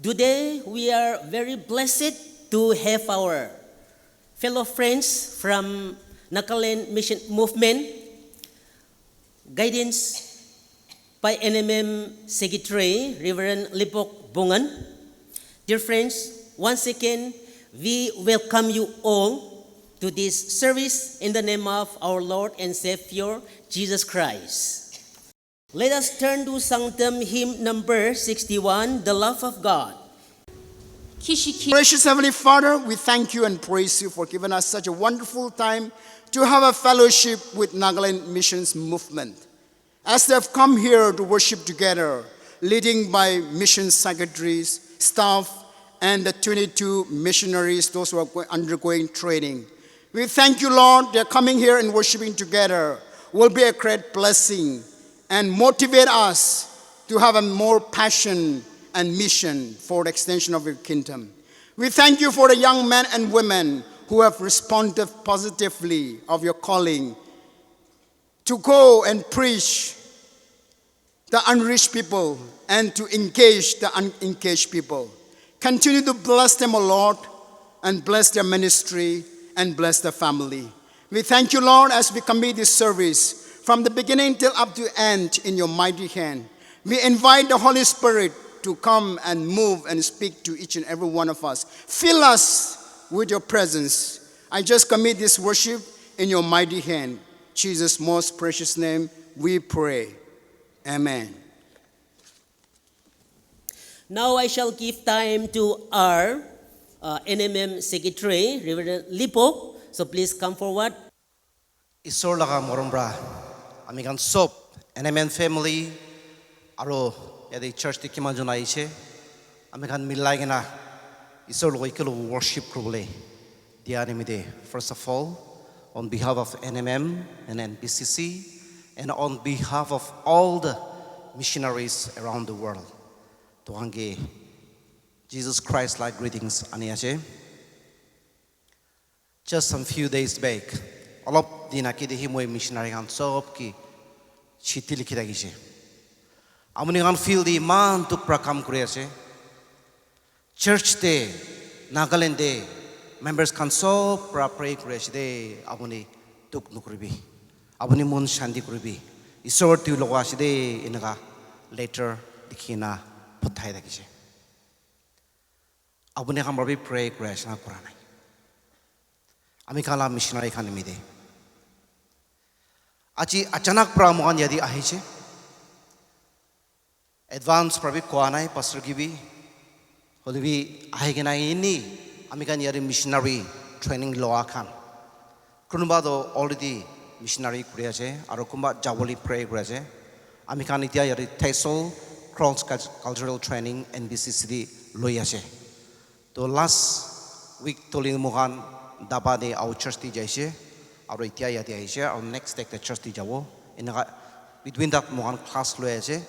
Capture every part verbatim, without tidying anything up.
Today, we are very blessed to have our fellow friends from Nagaland Mission Movement, guidance by N M M Secretary Reverend Lipok Bongan. Dear friends, once again, we welcome you all to this service in the name of our Lord and Savior Jesus Christ. Let us turn to Sanctum hymn number sixty-one, The Love of God. Kishiki. Gracious Heavenly Father, we thank you and praise you for giving us such a wonderful time to have a fellowship with Nagaland Missions Movement. As they have come here to worship together, leading by mission secretaries, staff, and the twenty-two missionaries, those who are go- undergoing training. We thank you, Lord, they're coming here and worshiping together will be a great blessing and motivate us to have a more passion and mission for the extension of your kingdom. We thank you for the young men and women who have responded positively of your calling to go and preach the unreached people and to engage the unengaged people. Continue to bless them, O Lord, and bless their ministry and bless their family. We thank you, Lord, as we commit this service from the beginning till up to end in your mighty hand. We invite the Holy Spirit to come and move and speak to each and every one of us. Fill us with your presence. I just commit this worship in your mighty hand. Jesus' most precious name, we pray. Amen. Now I shall give time to our uh, N M M Secretary, Reverend Lipo. So please come forward. Isor laga morom pra ami khan sob N M M family aro yate church te kiman jon ahishe, ami khan milai kena Isor logo ekelog worship kuribole dia nimite, first of all, on behalf of N M M and N B C C, and on behalf of all the missionaries around the world, tohan ke Jesus Christ like greetings ani ase. Just some few days back, olop din age te hi moi missionary khan sob ki chithi likhi thakishe. Amuni khan field te iman dukh pra kam kuri ase. Church te, Nagaland te, members khan sob pra pray kuri ase de, apuni dukh nukuribi, apuni mon shanti kuribi, Isor tu logo ase de, eneka letter likhi na pathai thakishe. Apuni khan pra bi pray kuri ase na kura nai? Ami khan la missionary khan nimite aji achanak pra moikhan yate ahishe. Advance pra bi koa nai pastor ke bi, hoile bi ahi kena ini ami khan yate missionary training loa khan, kunuba toh already missionary kuri ase aro kunba jabole pray kuri ase. Ami khan etia yate Thesol Cross Cult- Cultural Training N B C C te loi ase. To last week toli moikhan Daba te our church te jaise, aro etia yate aise, aro next te ekta church te jabo. Eneka between that moikhan class loi ase.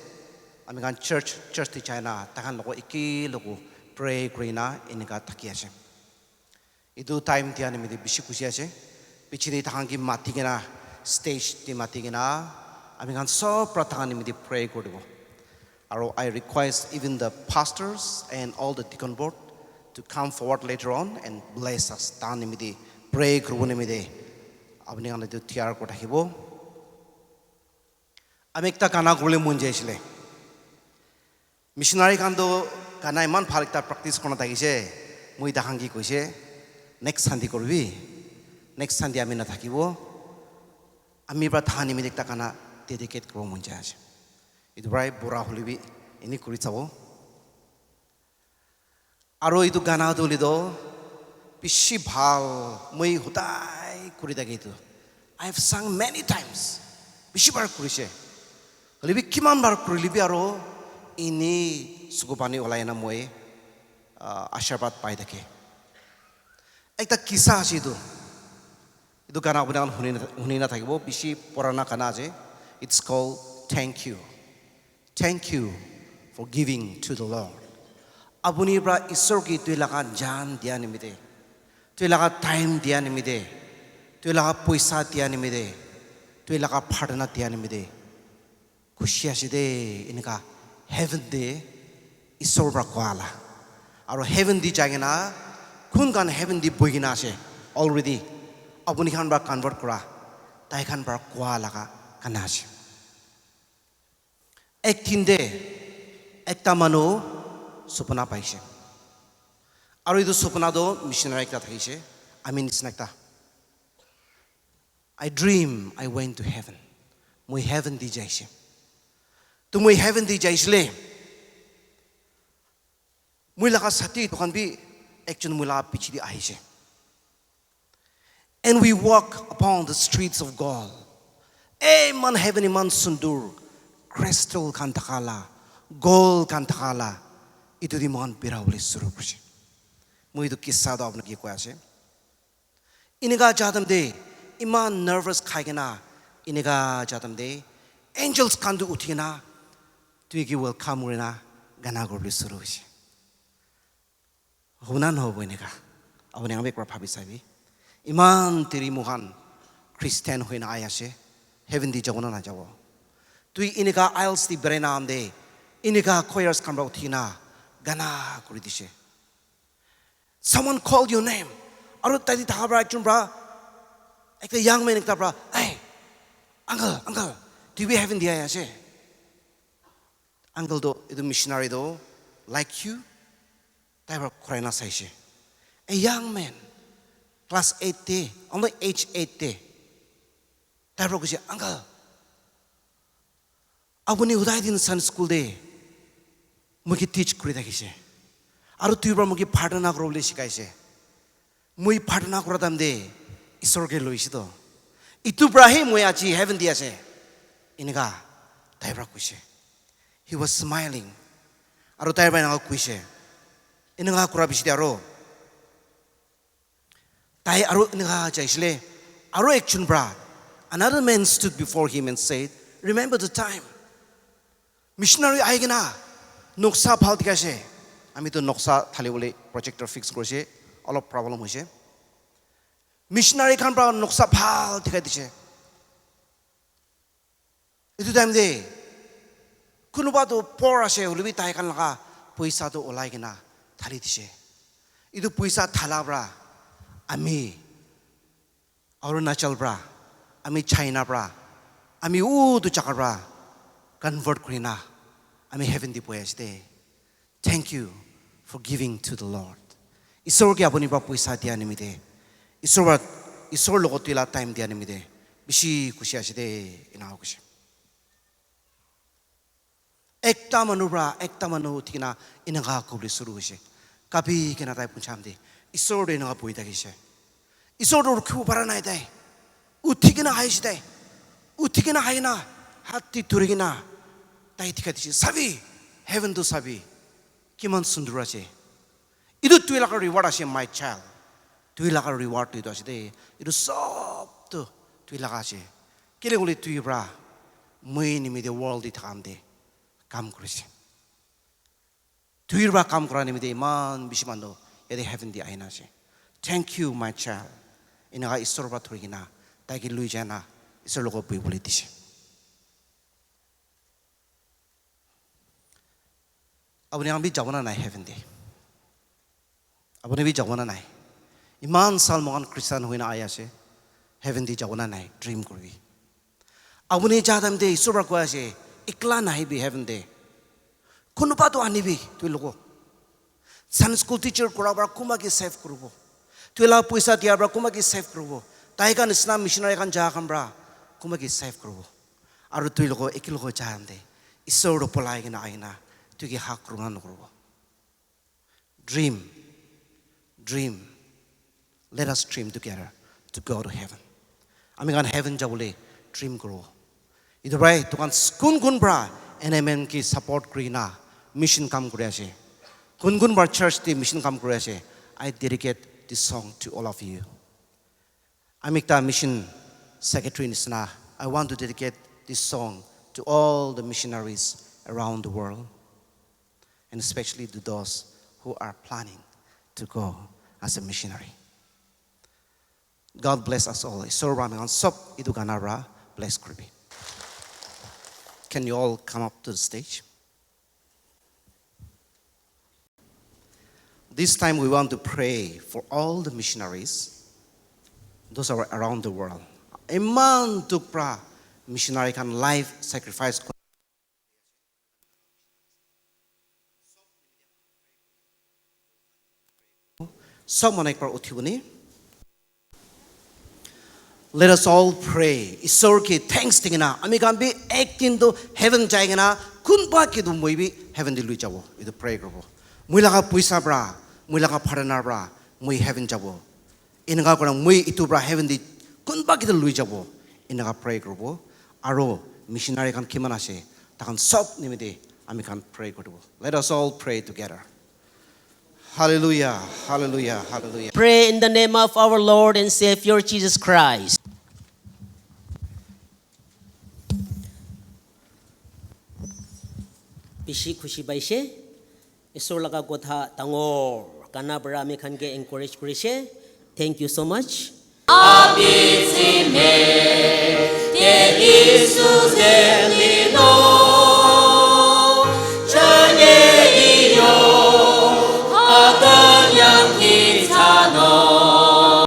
Ami khan church church te jaina takhan logo eke logo pray kurina eneka thaki ase. Etu time dia nimite bishi khushi ase. Piche te takhan ke mati kena, stage te mati kena ami khan sob pra takhan nimite pray kuri dibo. Aro I request even the pastors and all the deacon board to come forward later on and bless us. Takhan nimite pray kuribo nimite apuni khan etu tiyar kuri thakibo. Ami ekta gana kuribole mon jai asile. Missionary khan toh gana iman bhal ekta practice kurina thakishe. Moi takhan ke koishe, "Next Sunday kuribi, next Sunday ami nathakibo." Ami pra takhan nimite ekta gana dedicate kuribo mon jai ase. Etu pra bura hoilebi eni kuri sabo. Aro etu gana tu hoile toh bishi bhal, moi hodai kuri thake etu. I have sung many times. Bishi bar kurishe. Hoilebi kiman bar kurile bi aro eni suku pani olai na moi, ah, ashirwad pai thake. Ekta kisa ase etu. Etu gana apuni khan huni na, huni na thakibo. Bishi purana gana ase. It's called Thank You. Thank you for giving to the Lord. Apuni pra Isor ke tui laga jaan dia nimite, tui laga time dia nimite, tui laga poisa dia nimite, tui laga pratana dia nimite khushi ase de, eneka heaven te Isor pra koa la. Aro heaven te jai kena, kun khan heaven te bohi kena ase already, apuni khan para convert kura, tai khan para koa laga gana ase. Ek din te ekta manu supna paise. Aro etu supna toh missionary ekta thakise, ami nisina ekta. "I dream I went to heaven." Moi heaven te jaise. To moi heaven te jaisile. Moi laga sati etu khan bi ekjon moi laga piche te ahise. "And we walk upon the streets of gold." Eman heaven, eman sundur, crystal khan thaka la, gold khan thaka la, etu te moikhan bira bole suru kurise. Moi etu kissa toh apuni ke koi ase. Eneka ja time te, eman nervous khai kena, eneka ja time te, angels khan tu uthi kena, tui ki welcome kurina, gana kuribole suru hoise. Hobo na nohobo eneka? Apuni khan bi ekbar bhabi sabi. Iman deri moikhan Christian hoina ahi ase, heaven te jabo na najabo? Tui eneka aisles te berai na ante, eneka choirs khan para uthi kena, gana kuri dise. Someone called your name. Aro tate thaka para ekjon para, ekta young man ekta para, "Hey, uncle, uncle, do you have India ase?" Uncle toh, etu missionary toh, like you, tai para khurai na saise. A young man, class eight te, only age eight te. Tai para koise, "Uncle, apuni hudai din Sunday school te moi ke teach kuri thakise. Aru tui para moi ke pratana kuribole sikaise. Moi pratana kura time te Isor ke loise to. Itu para he moi aji heaven te ase." Eneka tai para koise. He was smiling. Aru tai para eneka koise. Eneka kura piche te aru tai aru eneka jaisile, aru ekjon para, another man stood before him and said, "Remember the time." Missionary ahi kena noksa bhal dikhai ase. Ami tu noksa thali bole projector fix kurise, olop problem hoise. Missionary khan para noksa bhal dikhai dise. Etu time te kunuba tu poor ase, hoile bi tai khan laga poisa tu olai kena thali dise. Etu poisa thala para ami Arunachal para, ami China para, ami utu jaga para convert kurina ami heaven te bohi ase de. Thank you for giving to the Lord. Isor ke apuni para poisa dia nimite, Isor para, Isor logot tila time dia nimite bishi khushi ase de, ena koise. Ekta manu para, ekta manu uthi kena eneka kobole suru hoise. Kapi kena tai puncham de, Isor de eneka bohi thakise. Isor tu rukhibo para nai tai. Uthi kena aise tai. Uthi kena ahi na, hat te dhuri kena tai dikhai dise, "Sabi, heaven tu sabi. Kiman sundur ase. Etu tui laga reward ase, my child. Tui laga reward tu etu ase de. Etu sob tu tui laga ase. Kile koile tui para moi nimite world te thakam te kam kurise. Tui para kam kura nimite iman bishi manu yate heaven te ahi na ase. Thank you, my child." Eneka Isor para dhuri kena tai ke lui jai na Isor logot bohi bole dise. Apuni khan bi jabo na nai heaven te? Apuni bi jabo na nai? Iman sal moikhan Christian hoina ahi ase, heaven te jabo na nai? Dream kuribi. Apuni ja time te Isor para koi ase, "Ekla nahibi heaven te. Kunuba tu anibi tui logot." Sunday school teacher kura para kunba ke save kuribo. Tui la poisa dia para kunba ke save kuribo. Tai khan nisna missionary khan ja khan para kunba ke save kuribo. Aru tui logot, eki logot ja time te Isor tu polai kena ahi na tui ke hug kuribo na nokuribo? Dream. Dream. Let us dream together to go to heaven. Ami khan heaven jabole dream kuro. Etu para etu khan kun kun para N M M ke support kuri na mission kam kuri ase. Kun kun para church te mission kam kuri ase. I dedicate this song to all of you. Ami ekta mission secretary nisna, I want to dedicate this song to all the missionaries around the world, and especially to those who are planning to go as a missionary. God bless us all. Isor para ami khan sob etu gana para bless kuribi. Can you all come up to the stage? This time we want to pray for all the missionaries, those are around the world. Iman dukh pra missionary khan life sacrifice kuri. Sob manu ekbar uthibone. Let us all pray. Isor ke thanks dikena ami khan bi ek din to heaven jai kena kunba ke to moi bi heaven te lui jabo. Etu pray koribo. Moi laga puisa pra, moi laga partner pra, moi heaven jabo. Eneka kora moi itu pra heaven te kunba ke to lui jabo. Eneka pray koribo. Aro missionary khan kiman ase, takhan sob nimite ami khan pray koribo. Let us all pray together. Hallelujah, hallelujah, hallelujah. Pray in the name of our Lord and Savior Jesus Christ. Bishi khushi paise. Isor laga kotha dangor kana para ami khan ke encourage kurise. Thank you so much.